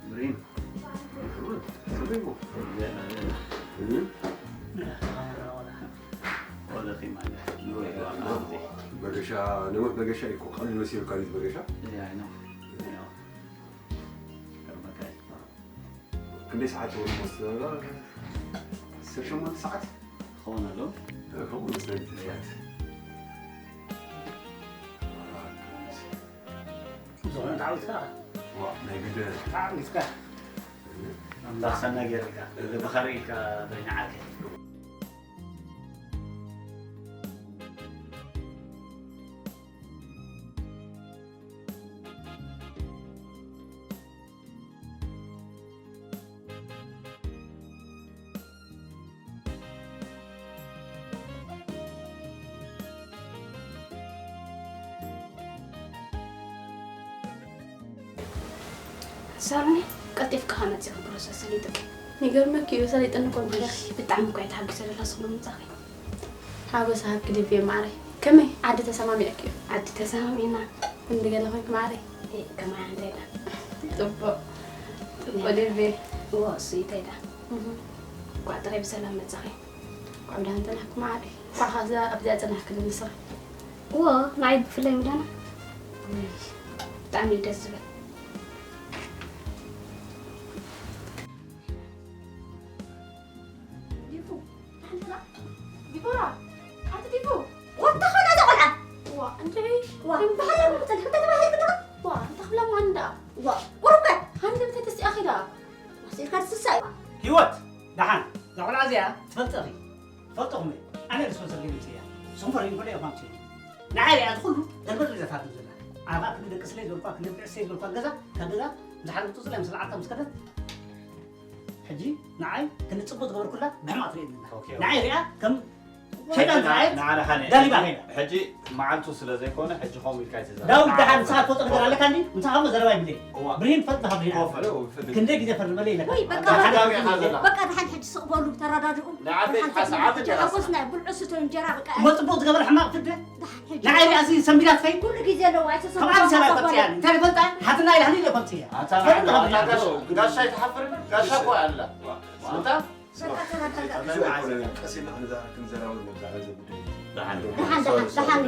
ብሬን። ሰበይሞ። ወለኺ ማለት። በገሻ፣ ነዊሕ በገሻ እዩ እኮ። ቀሊል መሲሉካ ድዩ በገሻ? Yeah, I know. I know. ገርመካ እዩ። ክንደይ ሰዓት ይኸውን? ሞስት ዓሰርተ ሸሞንተ ሰዓት ክኸውን ኣሎ። እ፣ ከምኡ መስለኒ፣ እቲ ፍላይት። ዝኾነ ተዓዊትካ። ዋ፣ ናይ ግድን። ተዓዊትካ። ኣምላኽ ሰናይ ገይርካ፣ ልብኻ ርኢካ በይንዓርከይ። ሳሮን፣ ቀልጢፍካ ከመጽእኪ ፕሮሰስ ሰሊጥኪ። ይገርመኪ እዩ፣ ሰሊጥኒ እኮ እምበር። ውይ፣ ብጣዕሚ እኮ እየ ተሓጒሰ ዘለኹ ስለ ምምጻእኺ። ሓጎስ ሃብኪ ልብየ ማዕረይ። ከመይ፣ ዓዲ ተሰማሚዕኪ? ዓዲ ተሰማሚዕና። እንዲ ገለ ኮይንኪ ማዕረይ? ከማይ ሓንተ ኢላ። ጽቡቕ። ጽቡቕ ድርቤ። እዎ፣ እሱ ኢተ ኢላ። እኳ ጥራይ ብሰላም መጻኺ። እንኳዕ ደሓን ጸናሕኪ መዓረይ። እንኳዕ ካብዛ ኣብዚኣ ጸናሕክኒ ንስኺ። እዎ፣ ንዓይ ብፍላይ ምዳና። ብጣዕሚ እዩ ደስ ዝብል። ዲፉ፣ ሓንቲ ዲቦራ፣ ሓንቲ ዲፉ። ወታ ኸና እዛ ቆልዓ። ዋ፣ እንድዒ። ዋ፣ እንታይ ተባሂልካ ትብሎ? ዋ፣ እንታይ ክብላ ማንዳ? ዋ፣ ቁሩብ ከ? ሃንደበት ተስኣ ኺዳ። ማሲርካ ትስሳይ። ህይወት፣ ደሓን። እዛ ቆልዓ እዚኣ ትፈልጢ ኢኺ። ትፈልጥኹም እየ። ኣነ ሪስፖንሰብል ገይረ እያ። ንስኹም ፈሪምኩም ኢኹም ኣምፅኡ። ንዓይ ሪኣ እዚ ኩሉ ገልበጥ ኢላ እያ ታትም ዘላ። ኣነ ኸኣ ክንዲ ደቂ ስለይ ዝበልኳ፣ ክንዲ ብልዒ ስለይ ዝበልኳ ገዛ፣ ካብ ገዛ ምስ ሓለፍቱ ዝላ ምስ ለዓልታ ምስ ከደት፣ ሕጂ ንዓይ ክንዲ ጽቡቕ ዝገበርኩላ ብሕማቕ ትርእየኒ ኣላ። ኦኬ፣ ኦኬ። ንዓይ ሪኣ ከም ሸይጣን ሕጂ ዝረኣየት ንዓ-፣ ንዓና ኻነ-፣ ደሊባ ኸይዳ። ሕጂ መዓልቱ ስለ ዘይኮነ፣ ሕጂ ከምኡ ኢልካ ኣይትዛረብ። ዳዊት፣ ደሓን ንስኻ ትፈልጦ ነገር ኣለካ እንዲ? ምሳኻ እሞ ዘረባ ይብለይ። እዋ። ብርሂን ትፈልጥ ኢኻ፣ ብርሂን። ኮፈለ፣ ወፍል። ክንደይ ግዜ ፈርመለይ ኢለካ። ወይ፣ በቃ፣ ኣታ ደሓን፣ ደሓን፣ ደሓን፣ ደሓን። በቃ፣ ደሓን፣ ሕጂ ስቕ በሉ፣ ተራዳድኡ። ንዓበይ ደሓን ሓሳብ ስቕ ዓመት በሉ፣ ኢኻ። ሓጎስና፣ ብልዑ ስቶ እንጀራ፣ በቃ። እሞ ጽቡቕ ዝገበረ ሕማቕ ፍደ? ደሓን፣ ሕጂ። ንዓይ ሪኣ እዚ ሰንቢዳት ፈይ? ኩሉ ግዜ ኣለዎ፣ ኣይተሰምዖ ከምኣ ዝሰራ ሓሳብ ቆጽያ። በሉ። እንታይ ይፈልጣ? ሓትና ኢላ ሃኒ ይፈልጥ እያ። ኣታ ፈርድ ናዕና፣ ንኸብድ ኣታ ይፈልጥ። ጋሻ ኣይትሓፍርን? ጋሻ እኮ ኣላ። ኣታ በቃ ተረጋጋ። ቀስ ኢልና ክንዛረብ፣ ክንዘራረብ ነብዛ፣ ነዚ ጉዳይ። ደሓን፣ ደሓን፣ ደሓን፣ ደሓን።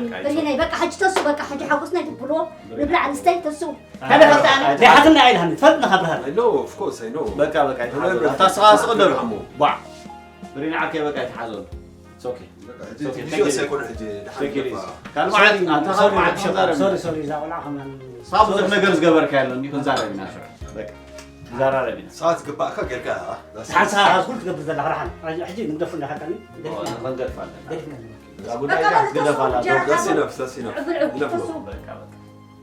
በቃ፣ በቃ፣ ሕጂ ተሱ፣ በቃ፣ ሕጂ ሓጎስና ይብልዎ። ንብላዕ፣ ንስተይ፣ ተሱ። ሓደ ፈልጣ፣ ኣይ፣ ናይ ሓትና ኢልሃኒ፣ ትፈልጥ ነኻ ብርሃን። I know, of course, I know። በቃ፣ በቃ፣ ኣይትሓዘሉ። ኣታ ስኻ ስቕ ደርሖሞ። ቧዕ። ብሪን ዓርከይ፣ በቃ፣ ኣይትሓዘሉ። It's okay። በቃ፣ ሕጂ It's okay። ቪድዮ Take it እኮ easy። ሕጂ ደሓን Take it ገባ። Easy። ካልእ መዓልቲ፣ ኣንታ ካልእ መዓልቲ ሶሪ፣ ክንዛረብ ኢና። ሶሪ፣ ሶሪ፣ እዛ ቆልዓ ከማን ንሳ ብዙሕ ነገር ዝገበርካ የለን፣ እዩ ክንዛረብ ኢና። በቃ። ንዛራረብ ኢና። ሰዓት ግባእካ ጌርካ፣ አ? ዳስ ሓንሳ ዳስ ኩሉ ትገብር ዘለኻ ረሓን። ሕጂ ንግደፉ እንዳኻካኒ። ኦ፣ ንኽንገድፍ ኣለና። ገዲፍና ኣለና። እዛ ጉዳይ በቃ፣ እዛ በቃ፣ ግደፍ ኣላ። እንጀራ ዳስ ሓዘ። ይነፍ፣ ዳስ ይነፍ። ዕብል ዕብል ይነፍ። ተሱ። በቃ፣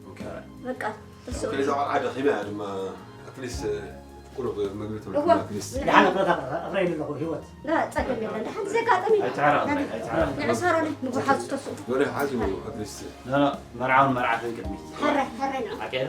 በቃ። በቃ፣ ተሱ። ኦኬ፣ እዛ ቆልዓ ደኺማ እያ ድማ፣ at least፣ ቁሩብ መግቢ ትብላ፣ እዋ። At least። ደሓን ኣፍረታ ኣፍራ ኢሉ ኣለኹ፣ ህይወት። ላ፣ ጸገም የለን። ደሓን ዘጋጠመ እዩ። ኣይትዕረቕ፣ ኣይትዕረቕ። ንዕሳሮ ንጉሓዙ ተሱ። ወደ ሓዙ፣ at least። ኖ፣ ኖ፣ መርዓውን መርዓትን ቅድሚት። ሕራይ፣ ሕራይ ንዑ። ሓቂ ዶ?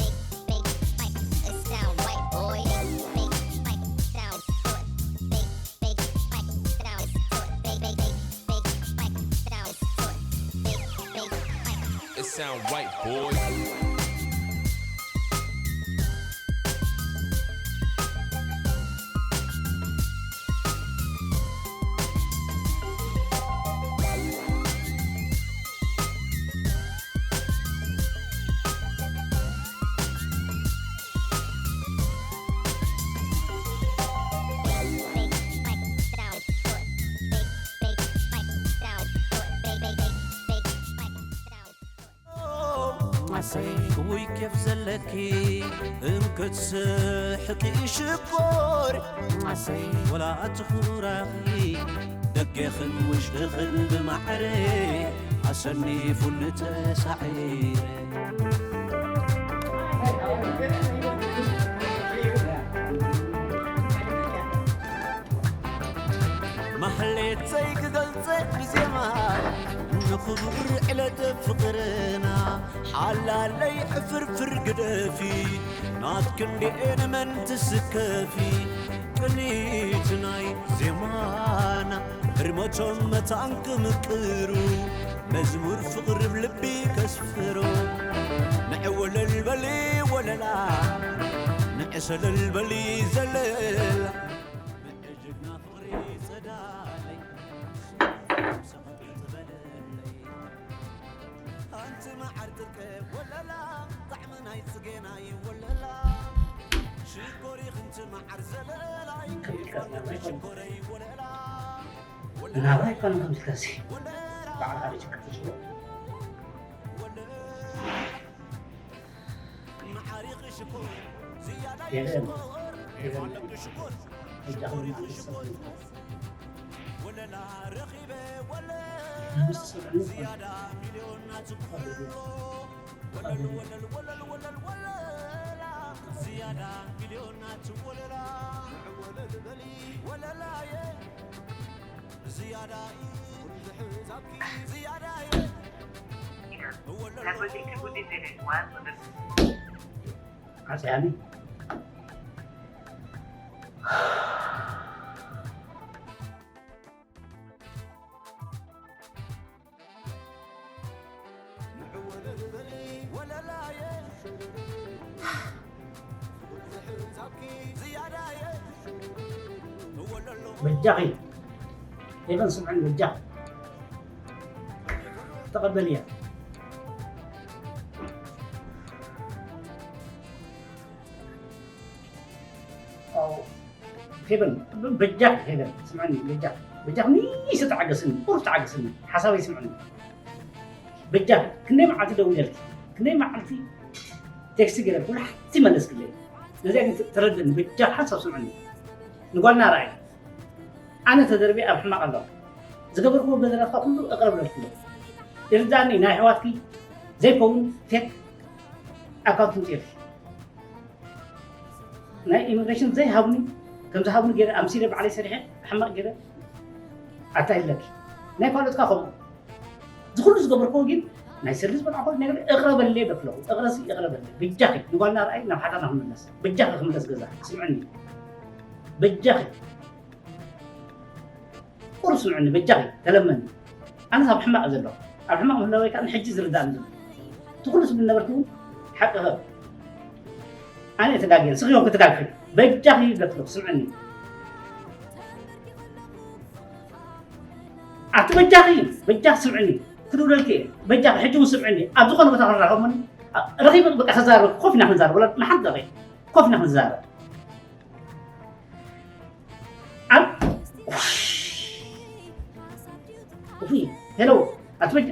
Big, big, big, it sound white boy. Big, big, big, sound short. Big, big, big, sound short. Big, big, big, big, big, sound short. Big, big, big. It sound white boy. ውይ ኬፍ ዘለኪ እንክትስሕቂ ሽኮር ኣሰይ ወላ ትኹራኺ ደገኽን ውሽጥኽን ብማዕረ ኣሰኒፉኒ ተሳዒረ። ማህሌተይ ክገልጸ ብዜማ ንኽቡር ዕለት ፍቕርና ሓላለይ ሕፍርፍር ግደፊ ናት ክንድኤ ንመን ትስከፊ ቅኒት ናይ ዜማና ህርመቶም መታን ክምቅሩ መዝሙር ፍቕሪ ብልቢ ከስፍሮ ንዕወለል በሊ ወለላ ንዕሰለል በሊ ዘለላ ንዕጅግና ፍቕሪ ጸዳለይ ሰኽት በለለይ ኣንቲ መዓር ጥርቀ ወለላ ጣዕሚ ናይ ጽጌናይ ወለላ ሽኮሪ ክንቲ መዓር ዘለላይ ሽኮረይ ወለላ ናባይ ኮነ ከምዚ ከሲ በዓል ሓደ ችግር ተሽሎ የለን የለን እጃኹም Has a good internet while on the አጽያኒ በጃኺ ሄቨን ስምዕኒ በጃኺ ተቐበልያ ፌቨን በጃ ፌቨን ስምዕኒ በጃ በጃ ንይስ ተዓገስኒ ቁሩብ ተዓገስኒ ሓሳበይ ስምዕኒ በጃ ክንደይ መዓልቲ ደውለልኪ ክንደይ መዓልቲ ቴክስቲ ገይረ ኩሉ ሓንቲ መለስክለይ ነዚኣ ግን ተረድእኒ በጃ ሓሳብ ስምዕኒ ንጓልና ርኣይ ኣነ ተደርቤ ኣብ ሕማቕ ኣለኹ ዝገበርክዎ በደላትካ ኩሉ እቕረ ብለልክለይ ይርዳእኒ ናይ ኣሕዋትኪ ዘይከውን ፌክ ኣካውንት ምፅእልኪ ናይ ኢሚግሬሽን ዘይሃብኒ ከም ዝሃብኒ ገይረ ኣምሲለ ባዕለይ ሰሪሐ ሕማቕ ገይረ ኣታ ኢለኪ ናይ ካልኦትካ ከምኡ ዝኩሉ ዝገበርክዎ ግን ናይ ሰልዲ ዝበልዓኮ ነገር እቕረበለ በፍለኹ እቕረሲ እቕረበለ በጃኺ ንጓልና ርኣይ ናብ ሓዳርና ክምለስ በጃኺ ክምለስ ገዛ ስምዕኒ በጃኺ ቁሩብ ስምዕኒ በጃኺ ተለመኒ ኣነስ ኣብ ሕማቕ ዘለኹ ኣብ ሕማቕ ምህላወይ ከዓ ንሕጂ ዝርዳእኒ ዘሎ እቲ ኩሉ ስብል ነበርኪ እውን ሓቂ ኸ ኣነ ተጋግየ ንስኺ ዮም ክትጋግኺ በጃኺ ይብለኪ ኣለኹ ስምዕኒ ኣቲ በጃኺ በጃኺ ስምዕኒ ክድውለልኪ እየ በጃኺ ሕጂ እውን ስምዕኒ ኣብ ዝኾነ ቦታ ክንራኸብ ሞኒ ረኺበ በቃ ተዛረበ ኮፍ ኢና ክንዛረብ ወላ ንሓንቲ ደቂቕ ኮፍ ኢና ክንዛረብ ኣብ ሄሎ ኣትበጃ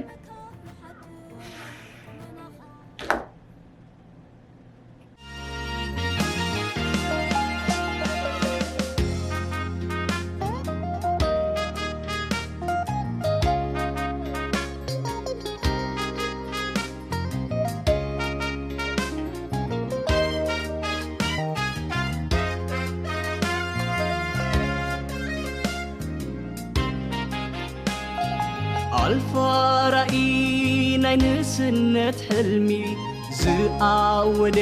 ኣልፋ ራኢ ናይ ንእስነት ሕልሚ ዝኣወደ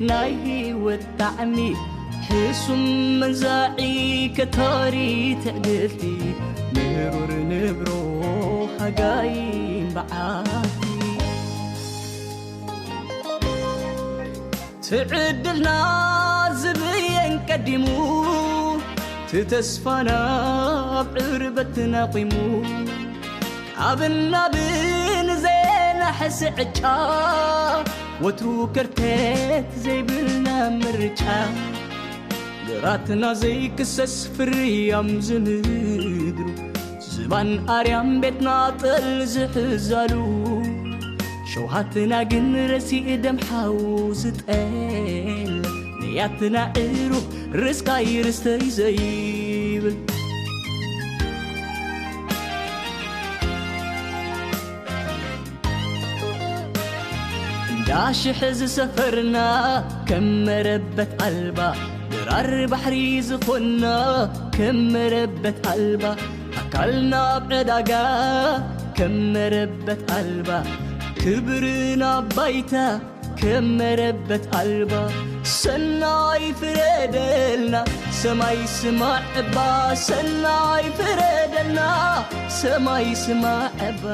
ናይ ህይወት ጣዕሚ ሕሱም መንዛዒ ከታሪ ትዕግልቲ ምሩር ንብሮ ሃጋይን በዓቲ ትዕድልና ዝብየን ቀዲሙ ትተስፋና ኣብ ዕርበት ናቂሙ ካብ ናብን ዘናሕሲ ዕጫ ወትሩ ከርተት ዘይብልና ምርጫ ግራትና ዘይክሰስ ፍርያም ዝምድሩ ዝባን ኣርያም ቤትና ጠል ዝሕዛሉ ሸውሃትና ግን ረሲእ ደም ሓው ዝጠል ንያትና እሩ ርስቃይ ርስተይ ዘይብል እንዳሽሕ ዝሰፈርና ከም መረበት ኣልባ ድራር ባሕሪ ዝኾንና ከም መረበት ኣልባ ኣካልና ኣብ ዕዳጋ ከም መረበት ኣልባ ክብርና ባይታ ከም መረበት ኣልባ ሰናይ ፍረደልና ሰማይ ስማዕ እባ ሰናይ ፍረደልና ሰማይ ስማዕ እባ